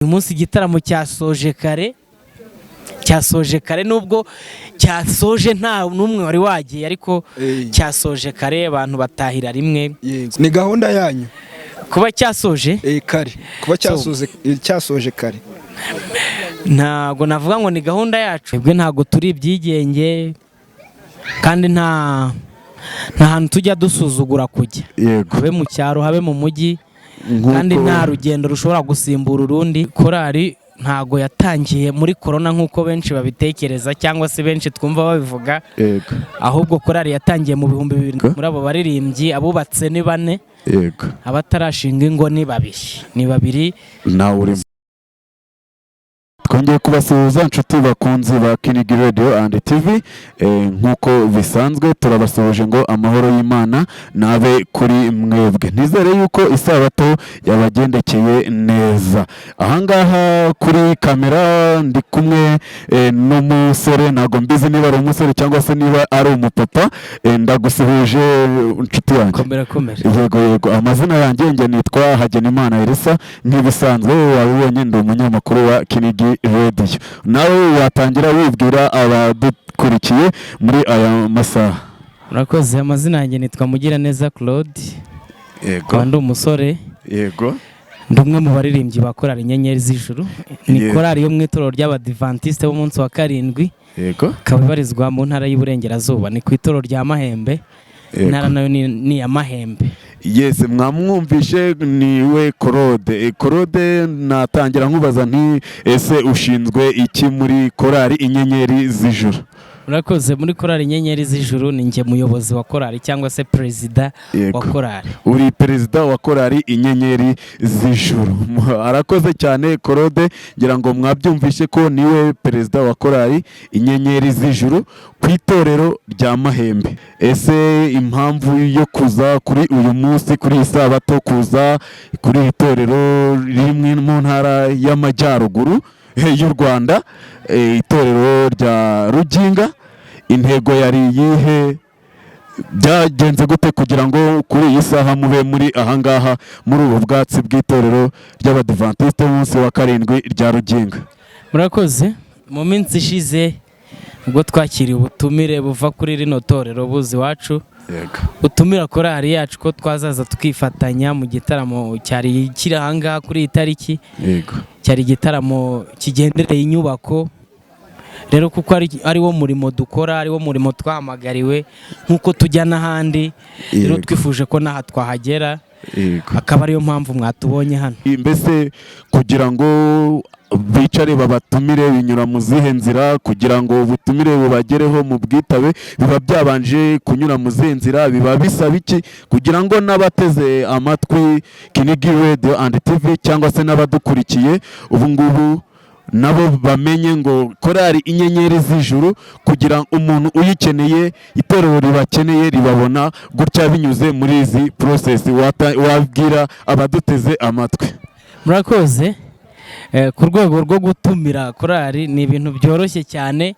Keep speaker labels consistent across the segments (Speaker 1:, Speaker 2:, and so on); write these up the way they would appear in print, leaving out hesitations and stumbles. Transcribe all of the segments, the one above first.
Speaker 1: Uyu munsi igitaramo cyasoje kare, cyasoje kare, nubwo cyasoje nta n'umwe wari wagiye, ariko cyasoje kare, abantu batahira rimwe.
Speaker 2: Yego. Ni gahunda yanyu?
Speaker 1: Kuba cyasoje
Speaker 2: Kare, kuba cyasoje kare.
Speaker 1: Ntabwo navuga ngo ni gahunda yacu. Twebwe ntabwo turi ibyigenge, kandi nta hantu tujya dusuzugura kujya, habe mu cyaro, habe mu mujyi, kandi nta rugendo rushobora gusimbura urundi. Korali ntago yatangiye muri korona nk'uko benshi babitekereza cyangwa se benshi twumva babivuga, ahubwo korali yatangiye mu 2000. Muri abo baririmbyi, abubatse ni bane, abatarashinga ingo ni babiri, ni babiri.
Speaker 3: Nawe urimo. Twongeye kubasuhuza, inshuti bakunzi ba Kinigi Radio and TV. Nk'uko bisanzwe turabasuhuje ngo amahoro y'Imana nabe kuri mwebwe. Nizere yuko isabato yabagendekeye neza. Ahangaha kuri kamera ndi kumwe n'umusore, ntabwo mbizi niba ari umusore cyangwa se niba ari umupapa. Ndagusuhuje, inshuti yanjye.
Speaker 1: Komera, komera.
Speaker 3: Yego, amazina yanjye, njye nitwa Hagenimana Elisa. Nk'ibisanzwe wabibonye, ndi umunyamakuru wa Kinigi Radio. Nawe watangira wibwira abadukurikiye muri aya masaha.
Speaker 1: Murakoze. Amazina yanjye nitwa Mugiraneza Claude, nkaba ndi umusore, ndi umwe mu baririmbyi ba korali Inyenyeri z'Ijuru. Ni korali yo mu itorero ry'Abadivantisite b'umunsi wa karindwi, ikaba ibarizwa mu Ntara y'Iburengerazuba, ni ku itorero rya Mahembe. Intara nayo ni iya Mahembe.
Speaker 3: Yes, mwamwumvishe, niwe Claude. Claude, natangira nkubaza nti: ese ushinzwe iki muri korali Inyenyeri z'Ijuru?
Speaker 1: Murakoze. Muri korali Inyenyeri z'Ijuru ni njye muyobozi wa korali cyangwa se perezida wa korali.
Speaker 3: Uri perezida wa korali Inyenyeri z'Ijuru. Arakoze cyane Claude. Ngira ngo mwabyumvishe ko niwe perezida wa korali Inyenyeri z'Ijuru ku itorero rya Mahembe. Ese impamvu yo kuza kuri uyu munsi, kuri iyi sabato, kuza kuri iri torero riri mu Ntara y'Amajyaruguru y'u Rwanda, itorero rya Ruginga, intego yari iyihe? Byagenze gute kugira ngo kuri iyi saha mube muri ahangaha, muri ubu bwatsi bw'itorero ry'Abadivantisite b'umunsi wa karindwi rya Ruginga?
Speaker 1: Murakoze. Mu minsi ishize ubwo twakiriye ubutumire buva kuri rino torero buzi iwacu, butumira korali yacu ko twazaza tukifatanya mu gitaramo cyari kiri ahangaha kuri iyi tariki. Cyari igitaramo kigendereye inyubako. Rero kuko ari wo murimo dukora, ari wo murimo twahamagariwe, nk'uko tujya n'ahandi, rero twifuje ko n'aha twahagera, akaba ariyo mpamvu mwatubonye hano.
Speaker 3: Mbese kugira ngo bicare babatumire binyura mu zihe nzira? Kugira ngo ubutumire bubagereho mu bwitabe biba byabanje kunyura mu zihe nzira? Biba bisaba iki kugira ngo n'abateze amatwi Kinigi Radio and TV cyangwa se n'abadukurikiye ubu ngubu nabo bamenye ngo korali Inyenyeri z'Ijuru, kugira umuntu uyikeneye, itorero ribakeneye, ribabona gutya binyuze muri izi process? Wabwira abaduteze amatwi?
Speaker 1: Murakoze. Ku rwego rwo gutumira korali ni ibintu byoroshye cyane.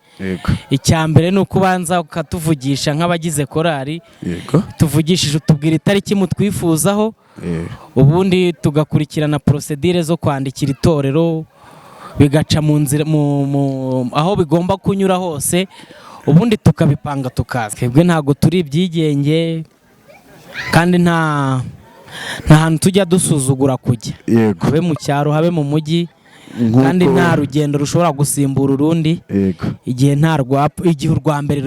Speaker 1: Icya mbere ni uko ubanza ukatuvugisha nk'abagize korali. Tuvugishije, utubwira itariki mutwifuzaho, ubundi tugakurikirana procédure zo kwandikira itorero, bigaca mu nzira aho bigomba kunyura hose, ubundi tukabipanga tukaza. Twebwe ntabwo turi ibyigenge, kandi nta hantu tujya dusuzugura kujya, habe mu cyaro, habe mu mujyi, kandi nta rugendo rushobora gusimbura urundi. Igihe nta rwa igihe urwa mbere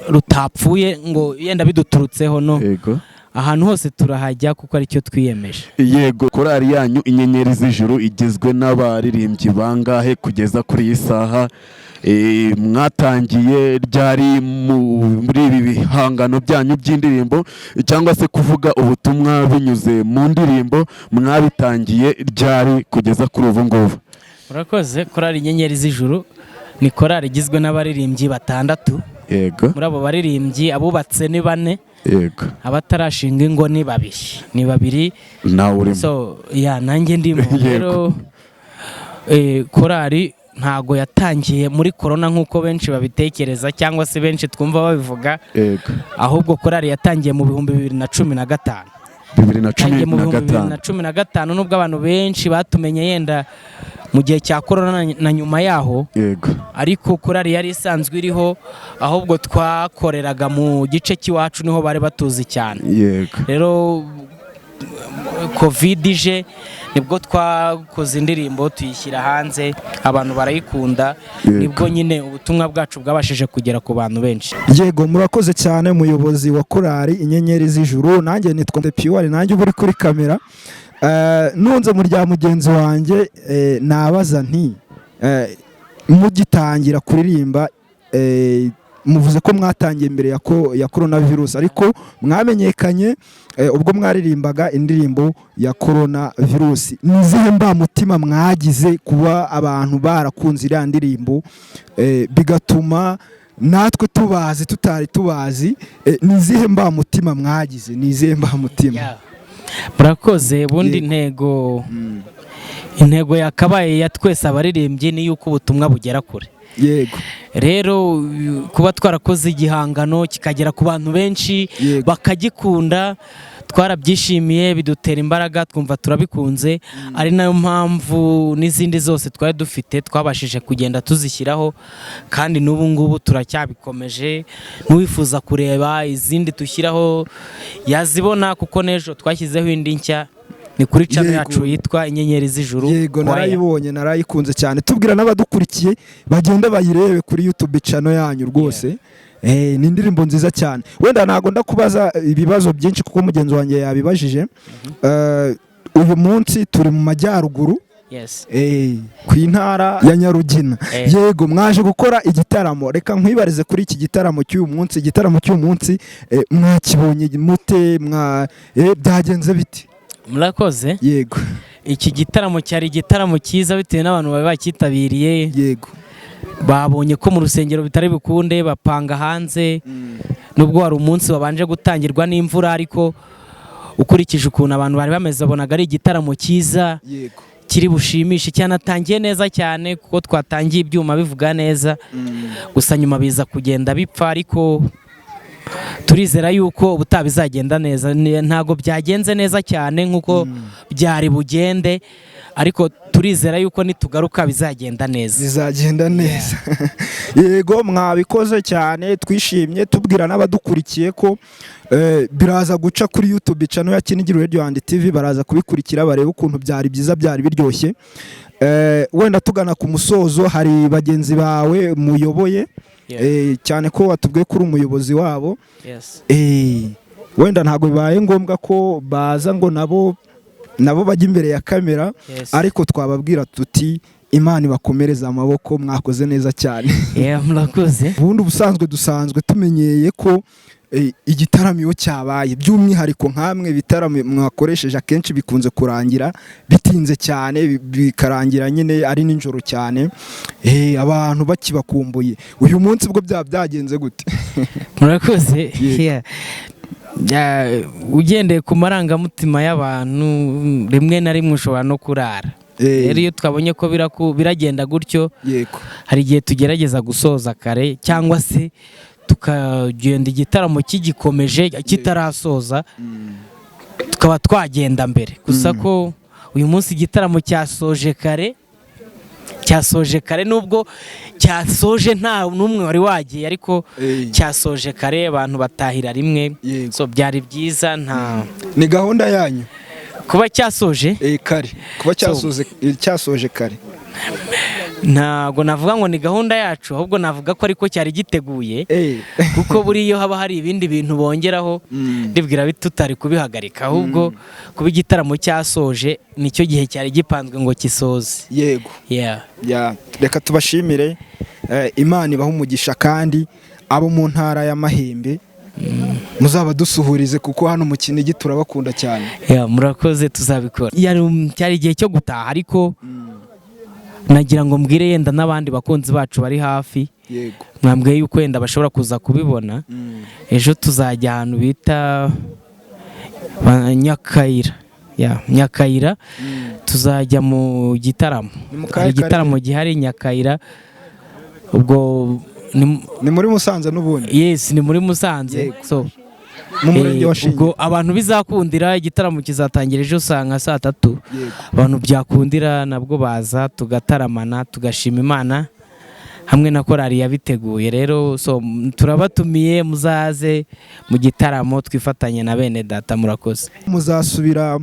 Speaker 1: rutapfuye ngo yenda biduturutseho, no ahantu hose turahajya kuko aricyo twiyemeje.
Speaker 3: Yego. Korali yanyu Inyenyeri z'Ijuru igizwe n'abaririmbyi bangahe kugeza kuri iyi saha? Mwatangiye ryari muri ibi bihangano byanyu by'indirimbo cyangwa se kuvuga ubutumwa binyuze mu ndirimbo? Mwabitangiye ryari kugeza kuri ubu ngubu?
Speaker 1: Murakoze. Korali Inyenyeri z'Ijuru ni korali igizwe n'abaririmbyi batandatu. Muri abo baririmbyi, abubatse ni bane, abatarashinga ingo ni babiri, ni babiri.
Speaker 3: Nawe urimo.
Speaker 1: So ya, nanjye ndimo. Rero korali ntago yatangiye muri korona nk'uko benshi babitekereza cyangwa se benshi twumva babivuga, ahubwo korali yatangiye mu 2015.
Speaker 3: Bibiri na cumi
Speaker 1: Yatangiye mu
Speaker 3: na
Speaker 1: bihumbi bibiri
Speaker 3: gatanu.
Speaker 1: na cumi na gatanu, nubwo abantu benshi batumenye yenda mu gihe cya korona na nyuma yaho, ariko korali yari isanzwe iriho, ahubwo twakoreraga mu gice cy'iwacu, niho bari batuzi cyane. Rero COVID ije nibwo twakoze indirimbo, tuyishyira hanze, abantu barayikunda. Nibwo nyine ubutumwa bwacu bwabashije kugera ku bantu benshi.
Speaker 2: Yego, murakoze cyane, umuyobozi wa korali Inyenyeri z'Ijuru. Nanjye nitwa Piwari, nanjye uba uri kuri kamera. Nunze mu rya mugenzi wanjye, nabaza nti mugitangira kuririmba, muvuze ko mwatangiye mbere ya corona virus, ariko mwamenyekanye ubwo mwaririmbaga indirimbo ya corona virus. Ni izihe mbamutima mwagize kuba abantu barakunze iriya ndirimbo, bigatuma natwe tubazi tutari tubazi? Ni izihe mbamutima mwagize? Ni izihe mbamutima?
Speaker 1: Yeah. Murakoze. Ubundi intego yakabaye ya twese abaririmbyi ni yuko ubutumwa bugera kure. Rero kuba twarakoze igihangano kikagera ku bantu benshi, bakagikunda, twarabyishimiye, bidutera imbaraga, twumva turabikunze, ari nayo mpamvu n'izindi zose twari dufite twabashije kugenda tuzishyiraho, kandi n'ubu ngubu turacyabikomeje. N'uwifuza kureba izindi dushyiraho yazibona, kuko n'ejo twashyizeho indi nshya, ni kuri channel yacu yitwa Inyenyeri z'Ijuru Choir.
Speaker 2: Narayibonye, narayikunze cyane. Tubwira n'abadukurikiye bagenda bayirebe kuri YouTube channel yanyu rwose. Ni indirimbo nziza cyane. Wenda ntabwo ndakubaza ibibazo byinshi kuko mugenzi wanjye yabibajije. Uyu munsi turi mu majyaruguru, ku intara ya Nyarugina. Yego, mwaje gukora igitaramo. Reka nkwibarize kuri iki gitaramo cy'uyu munsi. Igitaramo cy'uyu munsi, mwakibonye mute? Byagenze bite?
Speaker 1: Murakoze. Iki gitaramo cyari igitaramo cyiza bitewe n'abantu bari bacyitabiriye. Babonye ko mu rusengero bitari bukunde, bapanga hanze, nubwo wari umunsi wabanje gutangirwa n'imvura, ariko ukurikije ukuntu abantu bari bameze, babonaga ari igitaramo cyiza kiri bushimishe. Cyanatangiye neza cyane kuko twatangiye ibyuma bivuga neza, gusa nyuma biza kugenda bipfa, ariko turizera yuko ubutaha bizagenda neza. Ntabwo byagenze neza cyane nk'uko byari bugende, ariko turizera yuko nitugaruka bizagenda neza.
Speaker 2: Bizagenda neza. Yego, mwabikoze cyane, twishimye. Tubwira n'abadukurikiye ko biraza guca kuri YouTube channel ya Kinigi Radio and TV, baraza kubikurikira barebe ukuntu byari byiza, byari biryoshye. Wenda tugana ku musozo, hari bagenzi bawe muyoboye, cyane ko watubwiye ko uri umuyobozi wabo.
Speaker 1: Yes.
Speaker 2: Wenda ntabwo bibaye ngombwa ko baza ngo nabo bajya imbere ya kamera, ariko twababwira tuti Imana ibakomereze amaboko, mwakoze neza cyane.
Speaker 1: Yeah, murakoze.
Speaker 2: Ubundi ubusanzwe dusanzwe tumenyeye ko igitaramo iyo cyabaye, by'umwihariko nk'amwe bitaramo mwakoresheje, akenshi bikunze kurangira bitinze cyane, bikarangira nyine ari nijoro cyane, abantu bakibakumbuye. Uyu munsi bwo byaba byagenze gute?
Speaker 1: Murakoze.
Speaker 2: Yego.
Speaker 1: Yeah. Ugendeye ku marangamutima y'abantu, rimwe na rimwe ushobora no kurara. Rero iyo twabonye ko biragenda gutyo, hari igihe tugerageza gusoza kare cyangwa se tukagenda igitaramo kigikomeje, kitarasoza, tukaba twagenda mbere. Gusa ko uyu munsi igitaramo cyasoje kare, cyasoje kare, nubwo cyasoje nta n'umwe wari wagiye, ariko cyasoje kare, abantu batahira rimwe. So byari byiza, nta
Speaker 2: Ni gahunda yanyu?
Speaker 1: Kuba cyasoje?
Speaker 2: Kare, kuba cyasoje kare.
Speaker 1: Ntabwo navuga ngo ni gahunda yacu, ahubwo navuga ko ariko cyari giteguye, kuko buriya haba hari ibindi bintu bongeraho, ndibwira tutari kubihagarika. Ahubwo kuba igitaramo cyasoje, nicyo gihe cyari gipanzwe ngo kisoze. Yeah.
Speaker 2: Ya, reka tubashimire, Imana ibahe umugisha, kandi abo mu ntara ya Mahembe muzaba dusuhurize, kuko hano mu Kinigi turabakunda cyane.
Speaker 1: Yeah, murakoze, tuzabikora. Cyari igihe cyo gutaha, ariko nagira ngo mbwire yenda n'abandi bakunzi bacu bari hafi, mwambwiye yuko wenda bashobora kuza kubibona. Ejo tuzajya ahantu bita Nyakayira. Ya, Nyakayira, tuzajya mu gitaramo.
Speaker 2: Ni mu kahe
Speaker 1: Hari igitaramo gihari Nyakayira, ubwo ni
Speaker 2: Ni muri Musanze n'ubundi?
Speaker 1: Yes, ni muri Musanze.
Speaker 2: Yego.
Speaker 1: So
Speaker 2: Mu murenge wa Shingiro.
Speaker 1: Ubwo abantu bizakundira, igitaramo kizatangira ejo saa nka saa 3. Abantu byakundira nabwo baza tugataramana, tugashima Imana hamwe na korali yabiteguye. Rero so turabatumiye, muzaze mu gitaramo twifatanye na bene data. Murakoze.
Speaker 2: Muzasubira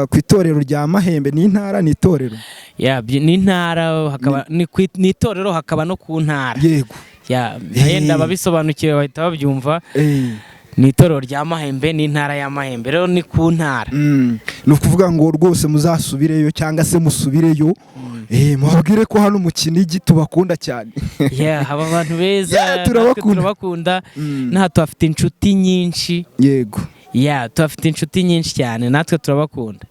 Speaker 2: ku itorero rya Mahembe, ni intara, ni itorero?
Speaker 1: Ya, ni intara, hakaba ni itorero, hakaba no ku ntara. Ya, yenda ababisobanukiwe bahita babyumva. Ni itorero rya Mahembe, ni intara ya Mahembe, rero ni ku ntara.
Speaker 2: Ni ukuvuga ngo rwose muzasubireyo cyangwa se musubireyo, mubabwire ko hano mu Kinigi tubakunda cyane.
Speaker 1: Yeah, haba abantu beza.
Speaker 2: Yeah,
Speaker 1: natwe
Speaker 2: turabakunda.
Speaker 1: Turabakunda. N'aha tuhafite inshuti nyinshi. Ya, tuhafite inshuti nyinshi cyane, natwe turabakunda.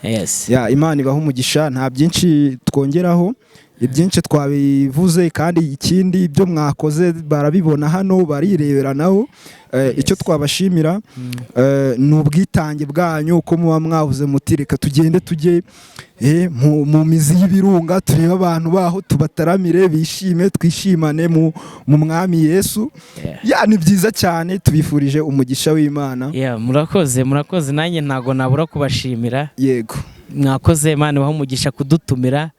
Speaker 1: Yes.
Speaker 2: Ya, Imana ibaha umugisha. Nta byinshi twongeraho, ibyinshi twabivuze, kandi ikindi ibyo mwakoze barabibona hano, barirebera nabo. Icyo twabashimira ni ubwitange bwanyu, uko muba mwavuze muti reka tugende tujye mu mizi y'ibirunga, turebe abantu baho, tubataramire, bishime, twishimane mu Mwami Yesu. Ya, ni byiza cyane, tubifurije umugisha w'Imana.
Speaker 1: Yeah, murakoze, murakoze. Nanjye ntago nabura kubashimira. Mwakoze, Imana ibahe umugisha kudutumira.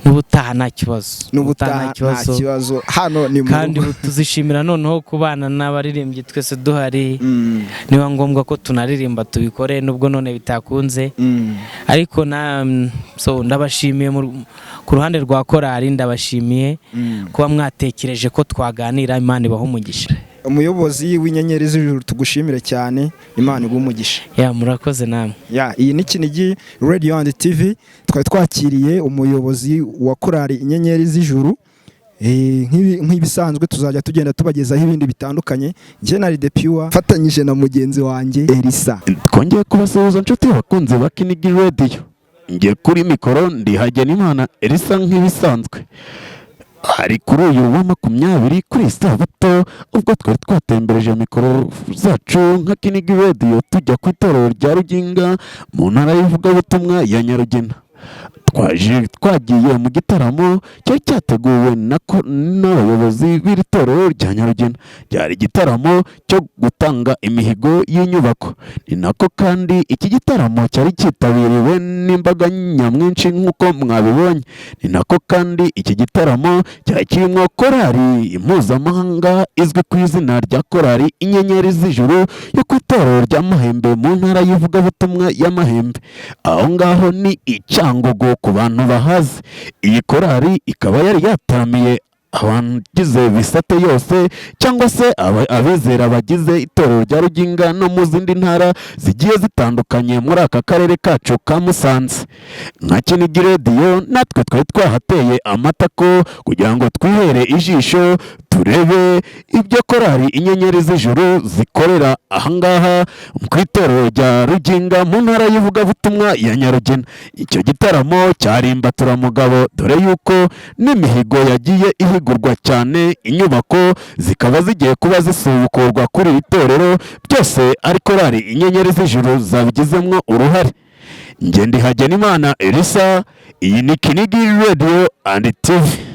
Speaker 1: N'ubutaha nta kibazo.
Speaker 2: N'ubutaha nta kibazo, hano ni mu
Speaker 1: Kandi
Speaker 2: rugo.
Speaker 1: ubu tuzishimira noneho kubana n'abaririmbyi twese duhari. Niba ngombwa ko tunaririmba tubikore, nubwo none bitakunze. Ariko na so ndabashimiye ku ruhande rwa korali, ndabashimiye kuba mwatekereje ko twaganira. Imana ibahe umugisha.
Speaker 2: Umuyobozi w'Inyenyeri z'Ijuru, tugushimire cyane, Imana iguhe umugisha.
Speaker 1: Ya, murakoze namwe.
Speaker 2: Ya, iyi ni Kinigi Radio and TV, twari twakiriye umuyobozi wa korali Inyenyeri z'Ijuru. Nk'ibisanzwe tuzajya tugenda tubagezaho ibindi bitandukanye. Njye na The Pure, mfatanyije na mugenzi wanjye Elisa.
Speaker 3: Twongeye kubasuhuza, inshuti bakunze ba Kinigi Radio. Ngiye kuri mikoro ndi Hagenimana Elisa nk'ibisanzwe. Hari kuri uyu wa 20 kuri sabato, ubwo twari twatembereje mikoro zacu nka Kinigi Radio tujya ku itorero rya Ruginga mu ntara y'ivugabutumwa ya Nyarugena. Twaje twagiye mu gitaramo cyari cyateguwe n'abayobozi b'iri torero rya Nyarugena. Byari igitaramo cyo gutanga imihigo y'inyubako. Ni nako kandi iki gitaramo cyari cyitabiriwe n'imbaga nyamwinshi nk'uko mwabibonye. Ni nako kandi iki gitaramo cyari kirimo korali mpuzamahanga izwi ku izina rya Korali Inyenyeri z'Ijuru yo ku itorero rya Mahembe mu ntara y'ivugabutumwa ya Mahembe. Aho ngaho ni i Cyangugu ku bantu bahazi. Iyi korali ikaba yari yataramiye abagize bisate yose cyangwa se abizera bagize itorero rya Ruginga no mu zindi ntara zigiye zitandukanye muri aka karere kacu ka Musanze. Nka Kinigi Radio natwe twari twahateye amatako kugira ngo twihere ijisho, turebe ibyo korali Inyenyeri z'Ijuru zikorera ahangaha ku itorero rya Ruginga mu ntara y'ivugabutumwa ya Nyarugena. Icyo gitaramo cyari imbaturamugabo, dore yuko n'imihigo yagiye ihigurwa cyane, inyubako zikaba zigiye kuba zisubukurwa kuri iri torero, byose ari korali Inyenyeri z'Ijuru zabigizemo uruhare. Njye ndi Hagenimana Elisa, iyi ni Kinigi Radio and TV.